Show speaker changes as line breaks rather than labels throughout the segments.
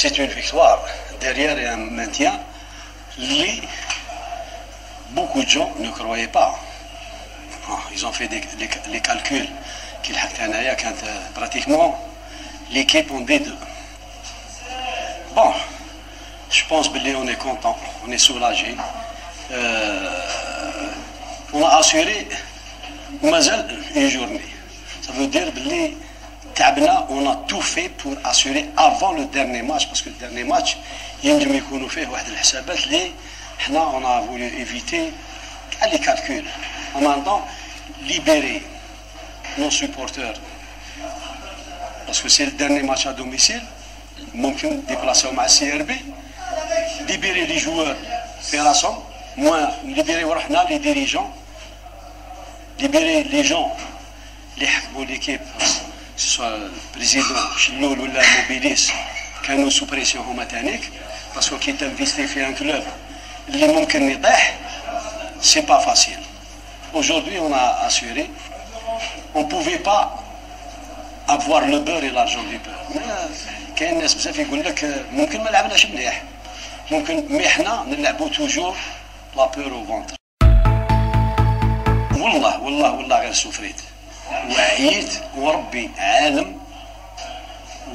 C'est une victoire derrière un maintien اللي beaucoup de gens ne croyaient pas. Ils ont fait les calculs كي لحقت انايا كانت pratiquement l'équipe en D2. Bon, je pense بلي on est content, on est soulagé. On a assuré ومازال une journée. Ça veut dire بلي تعبنا, on a tout fait pour assurer avant le dernier match, parce que le dernier match ينجم يكونوا فيه واحد الحسابات اللي حنا on a voulu éviter كاع les calculs. En même temps, libérer nos supporters, parce que c'est le dernier match à domicile, ممكن déplacer مع ال CRB, libérer les joueurs في راسهم, moins libérer روحنا les dirigeants, libérer les gens اللي حكموا l'équipe, soit président شلول ولا موبيليس, كانوا sous pression هما تانيك, parce que كي ت investir في un club اللي ممكن يطيح c'est pas facile. Aujourd'hui, on a assuré, on ne pouvait pas avoir le beurre et l'argent du beurre. كاين ناس بزاف يقول لك ممكن ما لعبناش مليح، ممكن, mais حنا نلعبوا toujours la peur au ventre. والله والله والله غير souffrit وعييت، وربي عالم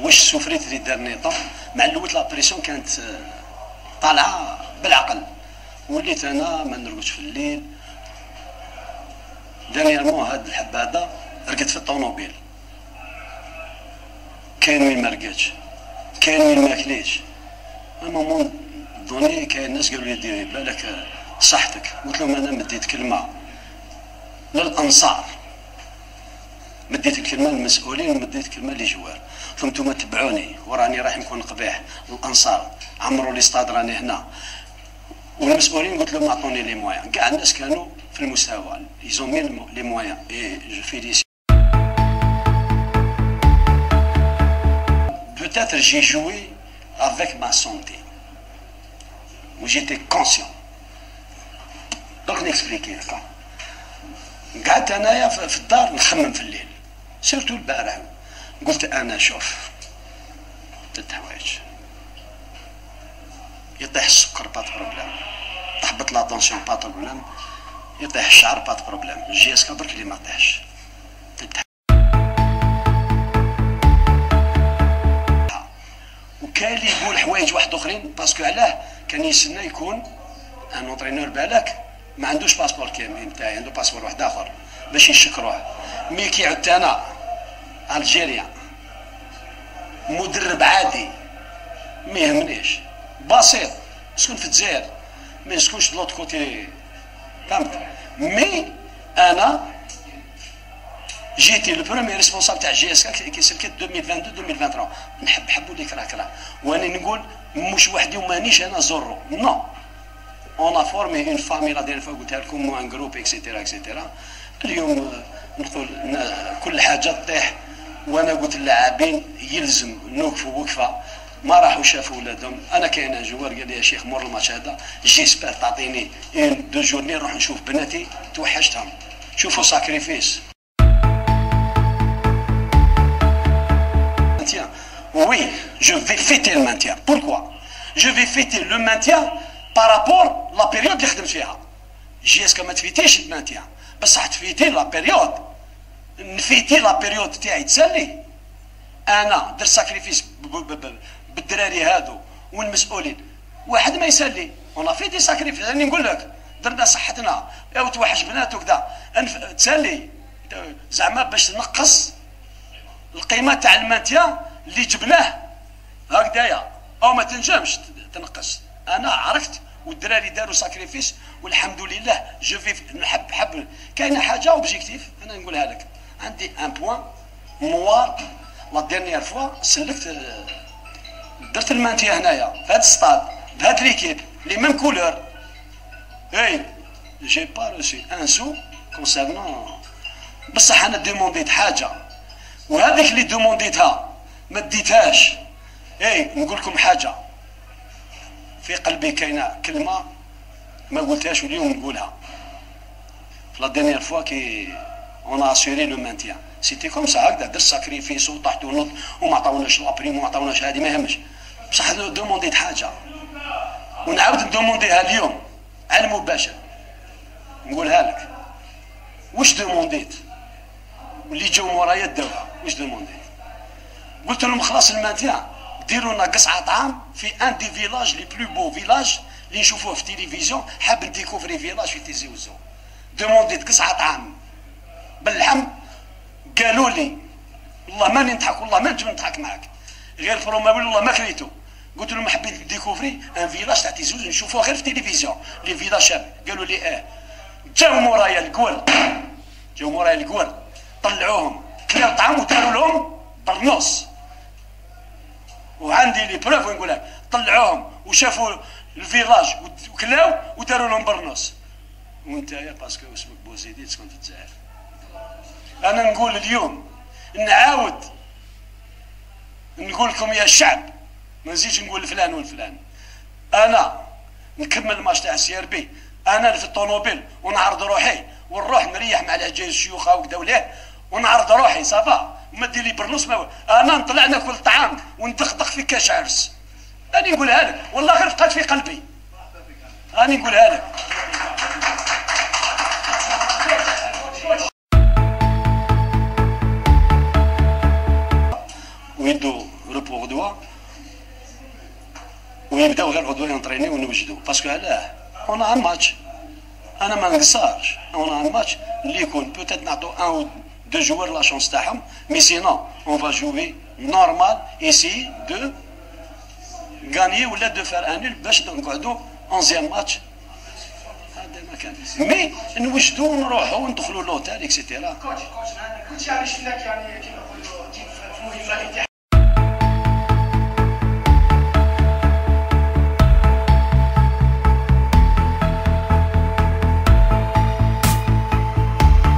واش souffrit les derniers temps. مع الاول la pression كانت طالعه بالعقل، وليت انا ما نرقدش في الليل. dernièrement هاد الحب هذا رقدت في الطوموبيل، كاين وين ما رقدش، كاين وين ما كليتش. à un moment donné كاين ناس قالوا لي ديري بالك صحتك، قلت لهم انا مديت كلمة للانصار، مديت الكلمة للمسؤولين، ومديت كلمة les joueurs، فهمتوا؟ تبعوني وراني راح نكون قبيح. الانصار عمروا les stades، راني هنا. والمسؤولين قلت لهم اعطوني les moyens، كاع الناس كانوا في المستوى، ils ont mis les moyens et je félicite. Peut-être j'ai joué avec ma santé و j'étais conscient. donc ن expliquer لكم، قعدت انايا في الدار نخمم في الليل، surtout البارح، قلت انا شوف ثلاث حوايج: يطيح السكر pas problème، تحبط la tension pas problème، يطيح الشعر pas problème، JSK برك اللي ما طيحش. وكاين اللي يقول حوايج واحد اخرين، parce que علاه كان يستنى يكون un entraîneur بالك ما عندوش passeport كامل نتاعي، عنده passeport واحد اخر باش يشكروه. mais كي عدت انا algérien مدرب عادي ما يهمنيش، بسيط، نسكن في الجزائر ما نسكنش de l'autre côté، فهمت؟ mais انا j'étais le premier responsable تاع JSK كي سلكت 2022 2023. نحب حبوا لي كره كره، وانا نقول مش وحدي ومانيش انا زورو، non, on a formé une famille. la dernière fois قلتها لكم، un groupe et cetera et cetera. اليوم نقول كل حاجة تطيح، وانا قلت للاعبين يلزم نوقفوا وقفه، ما راحوا شافوا ولادهم. انا كاين joueur قال لي يا شيخ مور الماتش هذا j'espère تعطيني une deux journées نروح نشوف بناتي توحشتهم. شوفوا sacrifice. Oui, je vais fêter le maintien. Pourquoi? Je vais fêter le maintien par rapport à la période اللي خدمت فيها. JSK ما تفيتيش ال maintien، بصح تفيتي la période. نفيتي la période تاعي تسالي. انا درت sacrifice بالدراري هادو والمسؤولين، واحد ما يسالي. on fait des sacrifices، راني نقول لك درنا صحتنا، يا توحش بنات وكذا، تسالي زعما باش تنقص القيمة تاع ال maintien اللي جبناه هكذايا، او ما تنجمش تنقص. انا عرفت والدراري داروا sacrifice والحمد لله. je vais نحب حب كاينه حاجة objectif انا نقولها لك، عندي un point noir. la dernière fois سلكت درت ال maintien هنايا في هذا الستاد بهاد l'équipe, les mêmes couleurs, et j'ai pas reçu un sou concernant. بصح انا demandيت حاجة، وهذيك اللي demandيتها ما ديتهاش. اي نقول لكم حاجة في قلبي، كاينه كلمة ما قلتهاش واليوم نقولها. في la dernière fois كي on a assuré le maintien, c'était comme ça، هكذا درت sacrifice وطحت ونط وما عطاوناش la prime وما عطاوناش هذه، ما يهمش. بصح demandيت حاجة ونعاود ن demander ها اليوم على المباشر، نقولها لك واش demandيت، واللي جاو مورايا داوها. واش demandيت؟ قلت لهم خلاص ال maintien، ديروا لنا قصعه طعام في un des villages، les plus beaux villages اللي نشوفوه في التلفزيون. حاب ن découvrir village في تيزي وزو. demandيت قصعه طعام باللحم، قالوا لي والله ماني نضحك، والله ما نجم نضحك معاك غير promets، والله ما كريتو. قلت لهم حبيت découvrir un village تاع تيزي وزو نشوفوه غير في التلفزيون، les villages شاب. قالوا لي اه. جاو مورايا القور، جاو مورايا القور، طلعوهم كلاو طعام وداروا لهم برنوس، وعندي les preuves نقول لك. طلعوهم وشافوا ال village وكلاو وداروا لهم برنوس. وانت يا parce que اسمك بوزيدي تسكن في الجزائر. انا نقول اليوم، نعاود نقول لكم يا الشعب، ما نزيدش نقول فلان والفلان. انا نكمل الماتش تاع CRB، انا في الطوموبيل ونعرض روحي ونروح نريح مع العجايز الشيوخه وكذا وليه، ونعرض روحي ça va، وما دير لي برنوس ما. انا نطلع ناكل طعام وندقدق في كاش عرس. راني نقولها لك، والله غير بقات في قلبي، راني نقولها لك. ويدو repos غدوه ويبداو غير غدوه ي entraîner ونوجدو، parce que علاه؟ on a un match. انا ما نقصرش، on a un match اللي يكون peut-être نعطو un ou deux joueurs la chance تاعهم، mais sinon on va jouer normal، essayer de gagner ولا de faire un nul باش نقعدو 11 ماتش. هذا ما كان، mais نوجدو ونروحو وندخلو l'hôtel et cetera.
coach، coach، كنت يعني شفناك يعني كيما نقولوا جيت في مهمة.